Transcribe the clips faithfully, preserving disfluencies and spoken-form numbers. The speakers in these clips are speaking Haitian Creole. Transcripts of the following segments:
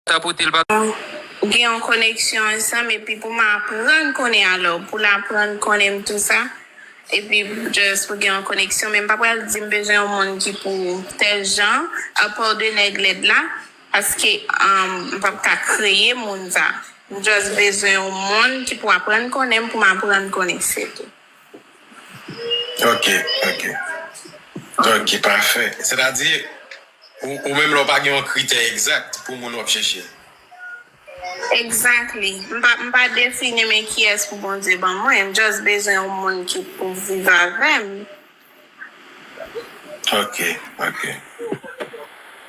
Sa pote l pa. Gen yon koneksyon ansanm, epi pou m aprann konnen, alò, pou l aprann konnen m tou sa, epi just pou gen yon koneksyon, men m pa pral di m bezwen yon moun ki pou tèl jan, apa de nèg lèd la, paske, um, m p ap ka kreye moun sa. M just bezwen yon moun ki pou aprann konnen m, pou m aprann konnen, se tou. Ok, ok. Ok, pafè. Sètadi, ou, ou menm la, ou pa gen yon kritè egzak pou moun w ap chèche? Exactly. M pa, m pa defini men kiyès pou Bondye ban mwen. M just bezwen yon moun ki pou viv avè m. Ok, ok.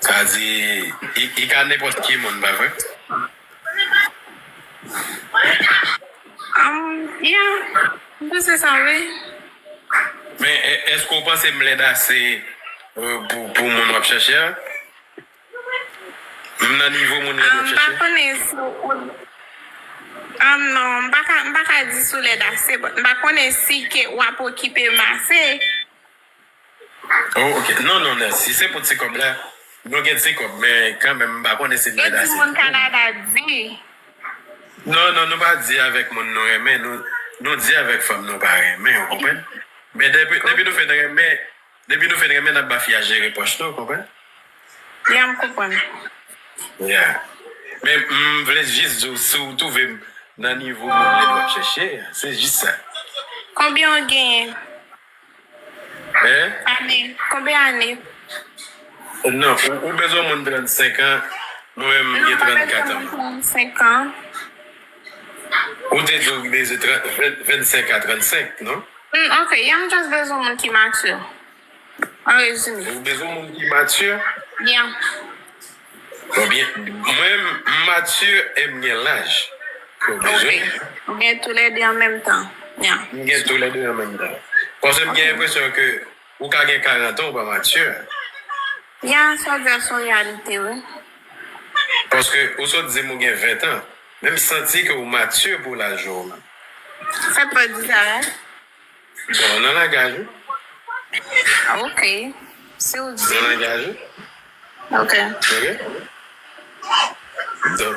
Sa di, i, i ka nenpòt ki moun, pa vre? Um, yeah. M panse sa, wi. Men, e- èske w panse m lèd ase, euh, pou, pou moun w ap chèche a? M nan nivo moun lèd w ap chèche? M pa konnen si w... Ah non, m pa ka, m pa ka di si w lèd ase, but m pa konnen si ke w ap okipe m ase. Oh, ok. Non, non, non. Si se pou ti kòb la, nou gen ti kòb, men kanmenm, m pa konnen si m lèd ase. E di moun Kanada di. Non, non, nou pa di avèk moun nou renmen, nou, nou di avèk fanm nou pa renmen, ou konprann? Men depi, depi nou fin renmen, depi nou fin renmen, n ap ba fi a jere pòch nou, ou konprann? Ya, m konprann. Ya. Men m vle jis di w, si w twouve m nan nivo moun lèd w ap chèche, se jis sa. Konbyen w genyen? Hein? Ane. Konbyen ane? Non, ou, ou bezwen moun trannsenk an, mwen menm m gen trannkat an. Trannsenk an. Ou te di w bezwen vennsenk a trannsenk, non? Mm, ok, yeah, m just bezwen moun ki mature. An rezime. Ou bezwen moun ki mature? Yeah. Bon, byen, mwen, m mature e m gen laj ke w bezwen. Ok. Ou gen toulède an menm tan. Yeah. M gen toulède an menm tan. Paske m gen enpresyon ke ou ka gen karant an, ou pa mature. Yeah, sa w di a se yon reyalite, wi. Paske ou sot di m ou gen ven tan, men m santi ke ou mature pou laj ou menm. Sa k pa di sa, wi. Bon, nan langaj ou. Ok. Si ou di. Nan langaj ou. Ok. Ok. Donk,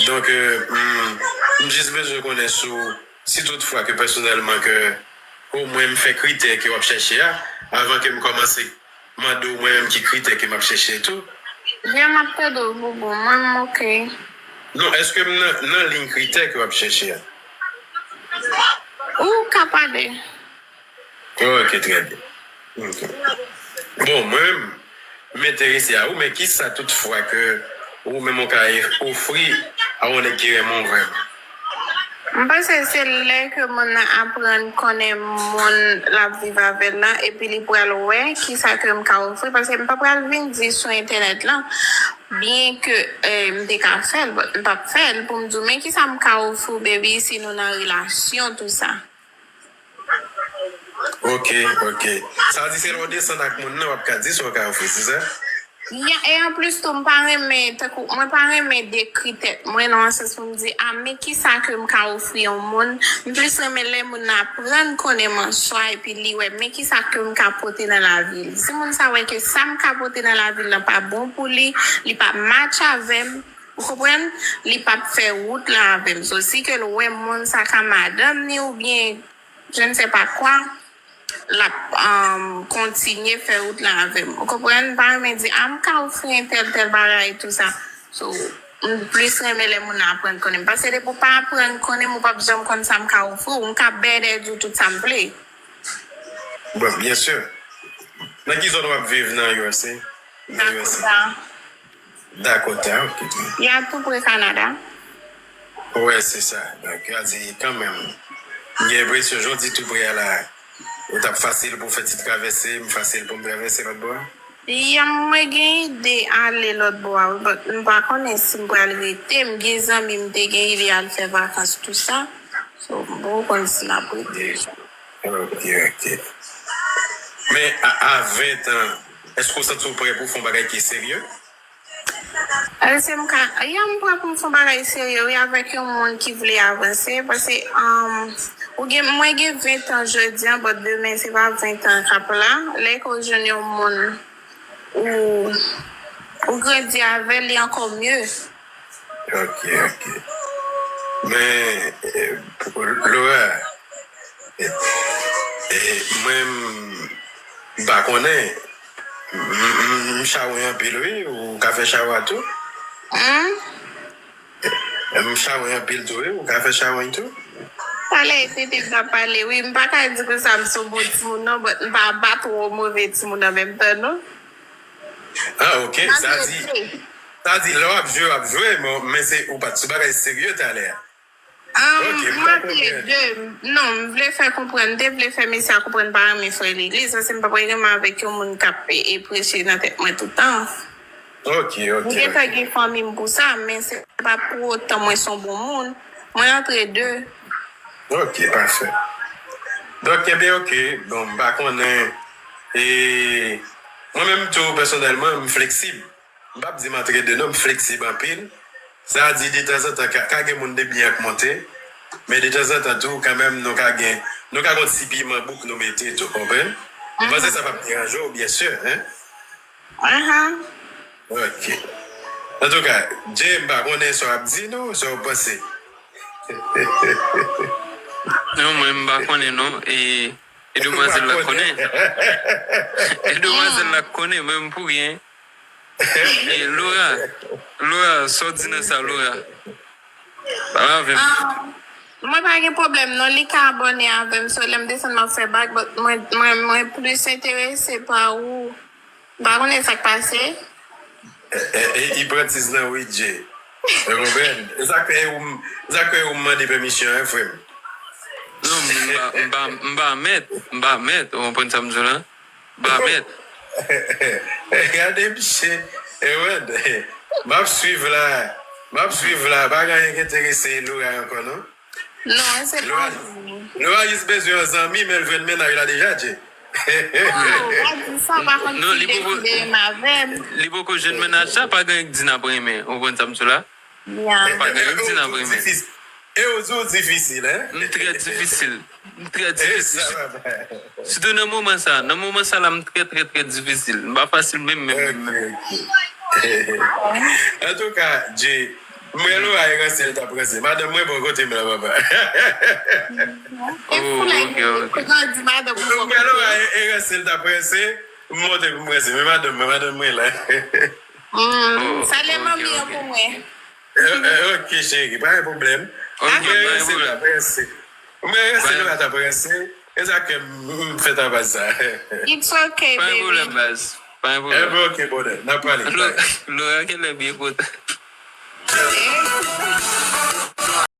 donk, euh, m, m jis bezwen konnen si w, si tout fwa ke pèsonèlman ke omwen m fè kritè ke w ap chèche a, avan ke m kòmanse mande w mwen menm ki kritè ke m ap chèche tou. Byen, m ap tande w, Boubou. Mwen, m ok. Non, èske m nan, nan liy kritè ke w ap chèche a? Ou ka pale. Ok, trè byen. Ok. Bon, mwen menm, m enterese a ou, men kisa tout fwa ke ou menm ou ka ofri a yon nèg ki renmen w vrèman? M panse se lè ke moun nan aprann konnen moun l ap viv avè l lan, epi li pral wè kisa ke m ka ofri, paske m pa pral vin di sou entènèt lan, byen ke, eh, m te ka fè l, but m p ap fè l pou m di w, men kisa m ka ofri w, baby, si nou nan relasyon, tou sa. Ok, ok. Sa vle di se lè w desann ak moun nan w ap ka di sa w ka ofri, se sa? Ya, e anplis tou, m pa renmen, tankou, mwen pa renmen dekri tèt mwen nan yon sans pou m di, a, men kisa ke m ka ofri yon moun. M plis renmen lè moun nan aprann konnen m answa, epi li wè, men kisa ke m ka pote nan lavi l. Si moun sa wè ke sa m ka pote nan lavi l lan pa bon pou li, li pa match avè m, ou konprann, li p ap fè wout lan avè m. So, si ke l wè moun sa ka madanm ni oubyen je ne sais pas quoi, l ap, um, kontinye fè wout lan avè m. Ou konprann? M pa renmen di, a, m ka ofri entèl tèl bagay, tou sa. So, m plis renmen lè moun nan aprann konnen m. Paske depi w pa aprann konnen m, ou p ap janm konn sa m ka ofri w. M ka bèdè di w tout sa m vle. Bon, byen si. Nan ki zòn w ap viv nan U S A? Nan U S A. Dakota. Dakota, ok. Ya tou pre Kanada. Wi, se sa. Donk, yo di kanmenm, m gen enpresyon, jan w di tou pre a la, ou t ap fasil pou w fè ti travèse, m fasil pou m travèse lòt bò a? Ya, mwen gen ide ale lòt bò a, wi, but m pa konnen si m pral rete. M gen zanmi m te gen ide al fè vakans, tou sa. So, m poko konn si m ap rete. Ok, ok. Men, a, a ven tan, èske w santi w prè pou w fè yon bagay ki serye? Èske m ka, ya, m prè pou m fè yon bagay serye, wi, avèk yon moun ki vle avanse, paske, um, ou gen, mwen gen ven tan jodi a, but demen se pa ven tan k ap la. Lè ke w jwenn yon moun ou, ou grandi avè l, li ankò mye. Ok, ok. Men, eh, pou Laura, eh, eh, mwen, m pa konnen. M, m, m chawony anpil, wi. Ou ka fè chawony tou? Hmm? M chawony anpil tou, wi. Ou ka fè chawony tou? Talè, se te m t ap pale, wi. M pa ka di konsa m se yon bon timoun, non, but m pa, m pa twò move timoun an menm tan, non. Ah, ok. Sa di, sa di, lè w ap jwe, w ap jwe, men, men se, ou pa t sou bagay serye talè a. Ok, m pa konprann. Mwen te de, non, m vle fè konprann, m te vle fè mesye a konprann m pa renmen frè legliz, paske m pa renmen avèk yon moun k ap e, e preche nan tèt mwen tout tan. Ok, ok, ok. M gentan gen fanmi m pou sa, men se pa pou otan mwen se yon bon moun. Mwen antre de. Ok, pafè. Donk, enben, ok. Bon, m pa konnen. E mwen menm tou, pèsonèlman, m fleksib. M p ap di m antre de non, m fleksib anpil. Sa di, detanzantan, ka, ka gen moun de byen k monte. Men detanzantan tou, kanmenm, nou ka gen, nou ka gen yon ti piman bouk nou mete tou, konprann? M panse sa p ap deranje w, byen si, en? Ahan. Ok. Antouka, Jay, m pa konnen sa w ap di, non, sa w panse. Non, mwen, m pa konnen, non. E, e demwazèl la konnen. E demwazèl la konnen, men m pou ryen. E Laura, Laura, sa w di nan sa, Laura? Pale avè m. Ah, mwen pa gen pwoblèm, non. Li ka abòne avè m, so lè m desann, m ap fè back, but mwen, mwen, mwen plis enterese pa ou. M pa konnen sa k pase. E, e, e, li pran tiz nan wi, Jay. Ou konprann? E sa k fè ou, e sa k fè ou mande pèmisyon, en, frè m. Non, m pa, m pa, m pa mèt, m pa mèt, ou konprann sa m di w la? M pa mèt. Gade misye, Erwan, m ap swiv la, m ap swiv la, pa gen anyen ki enterese Laura ankò, non? Non, se pa vre. Laura jis bezwen yon zanmi, men l jwenn mennaj la deja, Jay. Oh, pa di sa, pa konn ki deside renmen avè m. Li poko jwenn mennaj sa, pa gen anyen k di n ap renmen. Ou konprann sa m di w la? Ya. Pa gen anyen k di n ap renmen. E ou di w difisil, en? M trè difisil. M trè difisil. Sitou nan moman sa. Nan moman sa la, m trè, trè, trè difisil. M pa fasil menm, menm, menm, menm. Ok, ok. Antouka, Jay, mwen Laura e ranse l t ap ranse. Madanm mwen bò kote m la, papa. Oh, ok, ok. Kote w di madanm ou bò kote? Mwen Laura e, e ranse l t ap ranse. M monte pou m ranse. Men madanm mwen, madanm mwen la. Hmm, salye manmi an pou mwen. Eh, eh, ok, cheri, pa gen pwoblèm. Ok, pa gen pwoblèm. Mwen ranse, mwen ranse, nou la t ap ranse. E sa ke m, m fèt a baz sa. It's ok, baby. Pa gen pwoblèm, baz. Pa gen pwoblèm. Eh ben, ok, bonè. N ap pale. Laura, Laura genlè byen kontan.